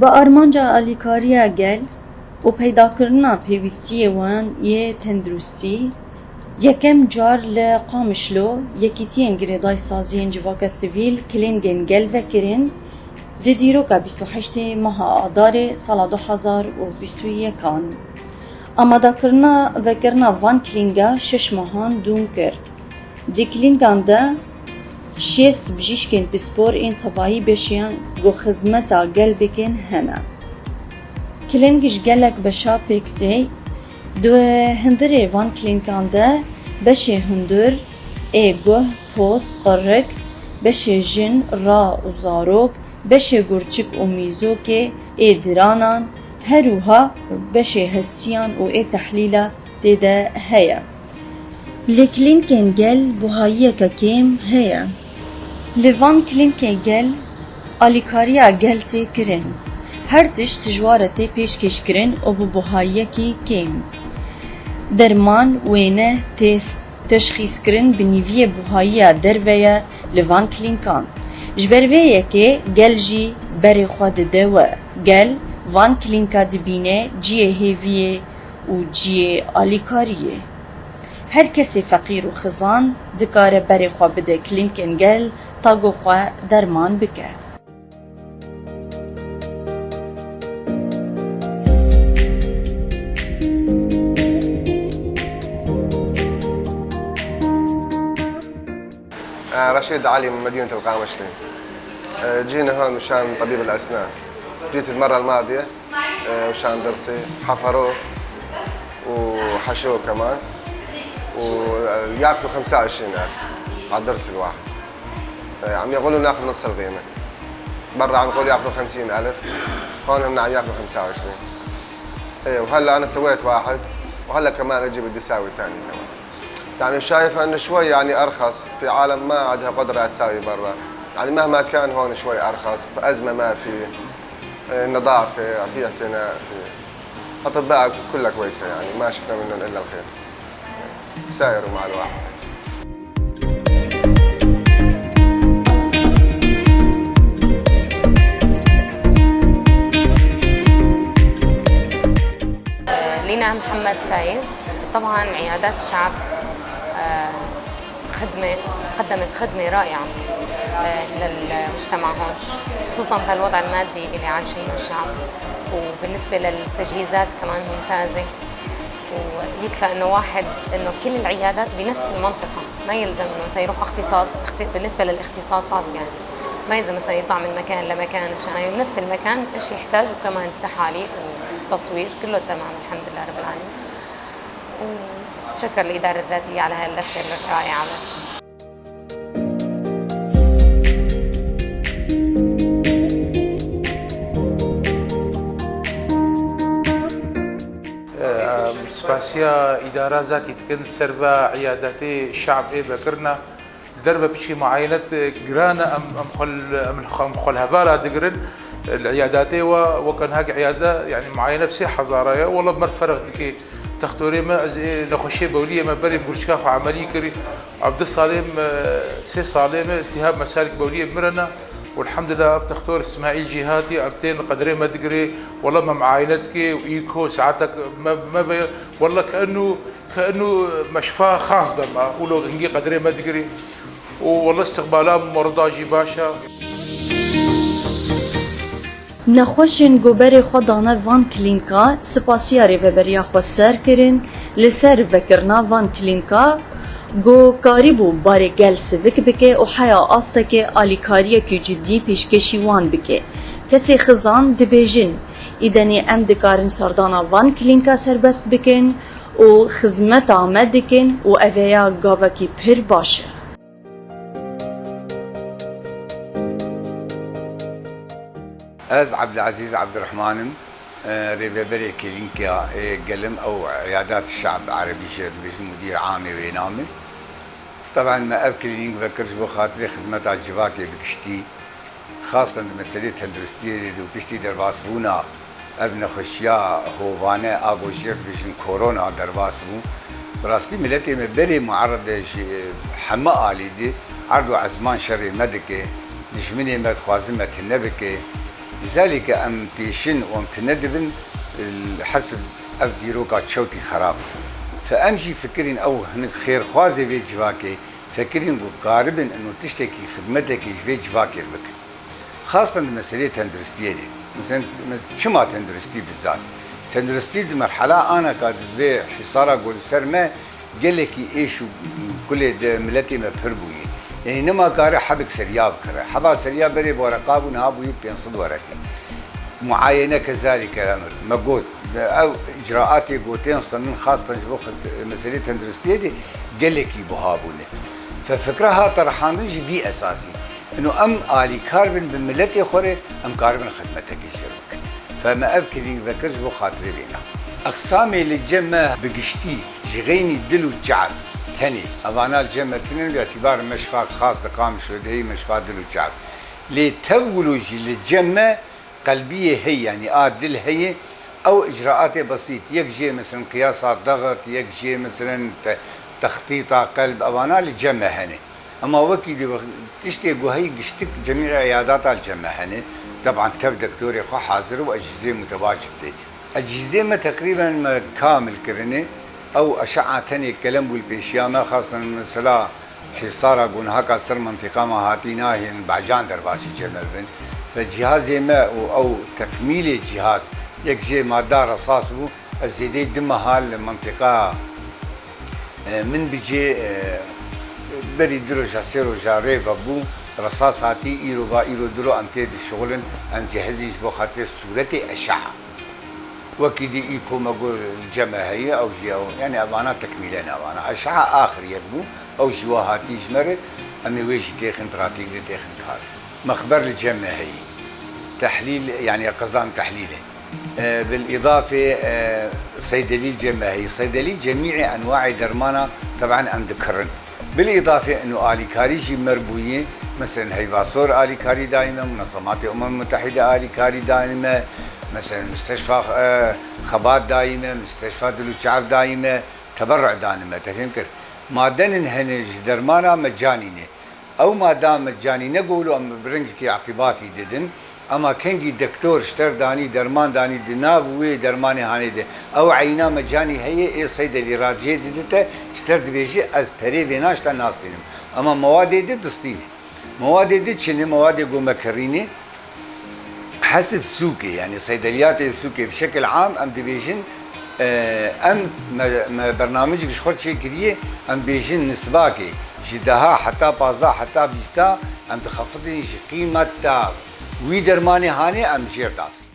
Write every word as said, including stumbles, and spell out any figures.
Bi armanca alîkariya gel û peydakirina pêwîstiyê wan yê tenduristî, yekem car li Qamişlo Yekîtiyên Girêdayî Saziyên Civaka Sivîl kilîngên gel vekirin, di dîroka bîst û heştê meha Adarê sala du hezar û bîst û yekan. Amadekirina vekirina van kilînga şeş mehan dûm kir. Di kilîngan de şêst bijîşkên pispor ên tevayî beşiyan ku xizmeta gel bikin hene. Kilîng ji gelek beşa pêk tê. Di hundirê van kilîngan de beşê hundir ê guh, poz, qirrik, beşê jin, ra û zarok, beşê gurçik û mîzokê ê diranan, her wiha beşê hestiyan û ê tehlîla tê de heye. Li klînkên gel buhayiyeke kêm heye. Li van klînkên gel alîkariya gel tê kirin. Her tişt ji wa re tê pêşkêşkirin û bi buhayiyekî kêm. Derman, wêne, test, teşxîskirin bi nîviyê buhayiya derve ye li van klînkan. Ji ber vê yekê gel jî berê xwe dide we. Gel van klînka dibîne cihê hêviyê û cihê alîkariyê. Her kesê feqîr û xizan dikare berê xwe bide klînkên gel ta ku xwe derman bike. أنا رشيد علي من مدينة القامشلي. جينا هون مشان طبيب الأسنان. جيت المرة الماضية، مشان ضرسي، حفروا وحشوه كمان، وياخذوا خمسة وعشرين ألف على الضرس الواحد. عم يقولوا ناخذ نص القيمة. برا عم يقولوا ياخذوا خمسين ألف، هون هم عم ياخذوا خمسة وعشرين. إيه، وهلأ أنا سويت واحد، وهلأ كمان أجي بدي ساوي تاني كمان. يعني شايفة إنه شوي يعني أرخص، في عالم ما عندها قدرة تساوي برا. يعني مهما كان هون شوي أرخص، أزمة ما في، إيه، نظافة، في اعتناء، في أطباء كلها كويسة، يعني ما شفنا منهم إلا الخير. سايروا مع الواحد. لينا محمد فايز. طبعًا عيادات الشعب، آه، خدمة، قدمت خدمة رائعة، آه، للمجتمع هون، خصوصًا بهالوضع المادي اللي عايشينه الشعب، وبالنسبة للتجهيزات كمان ممتازة. ويكفى إنه واحد، إنه كل العيادات بنفس المنطقة، ما يلزم إنه مثلًا يروح اختصاص، اخت-، بالنسبة للاختصاصات يعني، ما يلزم مثلًا يطلع من مكان لمكان مشان، يعني، بنفس المكان إيش يحتاج، وكمان تحاليل وتصوير، كله تمام الحمد لله رب العالمين. وشكر الإدارة الذاتية على هاللفتة الرائعة بس. Spasiya îdara zatî dikin ser ve îyadetê şe'b ê vekirina. Derve piçî muayenet giran e, em, em xwe li, em li xwe, em xwe li hevala digirin. Li îyadetê we, weke niha îyade, yanî muayene bi sê hezara ye. Wela bi me re ferq dike. Textorê me, ez ê nexweşiyê bewliyê me berê bi gurçika xwe emelî kirî. Ev du salê me, sê salê me iltihab mesalek bewliyê bi min re ne. Û elhamdulillah ev textor Îsmaîl jî hatiye, em tên qedrê me digirê. Wela me muayene dike û îko saetek me, me ve, wela keenû, keenû meşfa xas de me û lo hingî qedrê me digirê. Û wela istiqbala merda jî baş e. Nexweşên ku berê xwe dane van klînka, spasiya rêveberiya xweser kirin li ser vekirina van klînka, ku karîbû barê gel sivik bike û heya astekê alîkariyekî cidî pêşkêşî wan bike. Kesê xizan dibêjin, îdenê em dikarin serdana van klînka serbest bikin û xizmeta me dikin û ev ya gavekî pir baş e. Ez Ebdilezîz Ebdirehman im, e, rêveberê klînîka ê gel im, ew Îyadat Şe'b Erebî jê re dibêjin, mudîr amê wê namê. Teben me ev klînîk vekir ji bo xatirê xizmeta civakê bi giştî, xasten di meselê tenduristiyê de û piştî derbasbûna ev nexweşiya hovane a ku jê re dibêjin korona derbas bû. Bi rastî miletê me berê muerede ji heme alî de erd û ezman şerê me dike. Dijminê me dixwaze me tune bike. Lizalîke em têşin û em tune dibin, li hesib ev dîroka çewtî xerab. Fe em jî fikirîn ew hinek xêrxwazê vê civakê, fekirîn ku karibin ino tiştekî xidmetekî ji vê civakê re bikin. Xastan di meseleyê tenduristiyê de. Mesela, me-, çima tenduristî bizat? Tenduristî di merhela anaka di vê hîsara ku li ser me gelekî êş û kulê di miletê me pir bûye. Yanî nema kare hebik seriya bikire. Heba seriya berê bi wereqa bû, niha bûye pênc sed wereke. Muayene kezalîke emir. Me got, ev icraatê gotên standin xastan ji bo xid-, meselê tenduristiyê de gelekî buha bûne. Fe fikra hate rihandin ji vî esasî. Ino em alîkar bin bi miletê xwe re, em karibin xidmetekê jê re bikin. Fe me ev klînîk vekir ji bo xatirê vêna. Eqsamê li cem me bi giştî ji xeynî dil û çav tenê. Evana li cem me tinin bi îtîbar me şifa xas di Qamişlo de heye, me şifa dil û çav. Lê tev wilo jî li cem me qelbiyê heye, yanî a dil heye, ew icraatê besît, yek jê, mesela, qiyasa dexik, yek jê, mesela, te-, textîta qelb, evana li cem me hene. Ema wekî dî tiştê ku heyî giştik cemî îyadata li cem me hene. Teban tev dektorê xwe hazir û ecîzê mutebacil tê. Ecîzê me teqrîben me kamil kirine. Ew eşe'a tenê kelem bû li pêşiya me, xastan mesela hîsara gunhaka ser mintîqa me hatî nahêlin, behcan derbasî cem me bibin. Fe cihazê me û ew tekmîlê cihaz, yek jê madda resas bû, ev zêdeyî du meha li mintîqa, e, min bicê, e, berî du roja, sê roja rê vebû, resas hatî, îro va, îro du ro em tê dişixulin, em cihizîn ji bo xatirê sûretê eşe'a. Wekî dî î ku me got li cem me heye, ew jî ew, yanî evana tekmîle ne evana. Eşe'a axir yek bû, ew jî wa hatî ji me re, em ê wê jî têxin pratîk de têxin kar. Mexber li cem me heye. Tehlîl, yanî qizdan tehlîl e. E, bil îdafê, e, seydelî li cem me heye. Seydelî cemî'ê enwaê dermana teban em dikirin. Bil îdafê ino alîkarî jî me re bûye, mesela Heyva Sor alîkarî dayî me, Munezematê Umem Mutehîde alîkarî dayî me, mesela Misteşfa, e, Xebat dayî me, Misteşfa Dil û Çav dayî me, teberru danî me, te fêm kir. Madenin hene ji dermana me canî ne. Ew mada me canî ne golo em bi rengekî îtîbatî didin. Ema kengî dektor ji te re danî, derman danî, di nav wê dermanê hanê de, ew eyna me canî heye, ê Seydelî radijê didite, ji te re dibêje, ez perê vêna ji te nastînim. Ema mewadê di distîne. Mewadê di çi ne? Mewadê ku me kirîne, hesib sûkê, yanî seydeliyatê sûkê, bi şekil am em dibêjin, e, em me, me bernamecek ji xwe çêkiriye, em bêjin nisbakê, ji deha heta pazdeh heta bîsta, em dixefitin ji qîmeta wî dermanê hanê em jêr dadixin.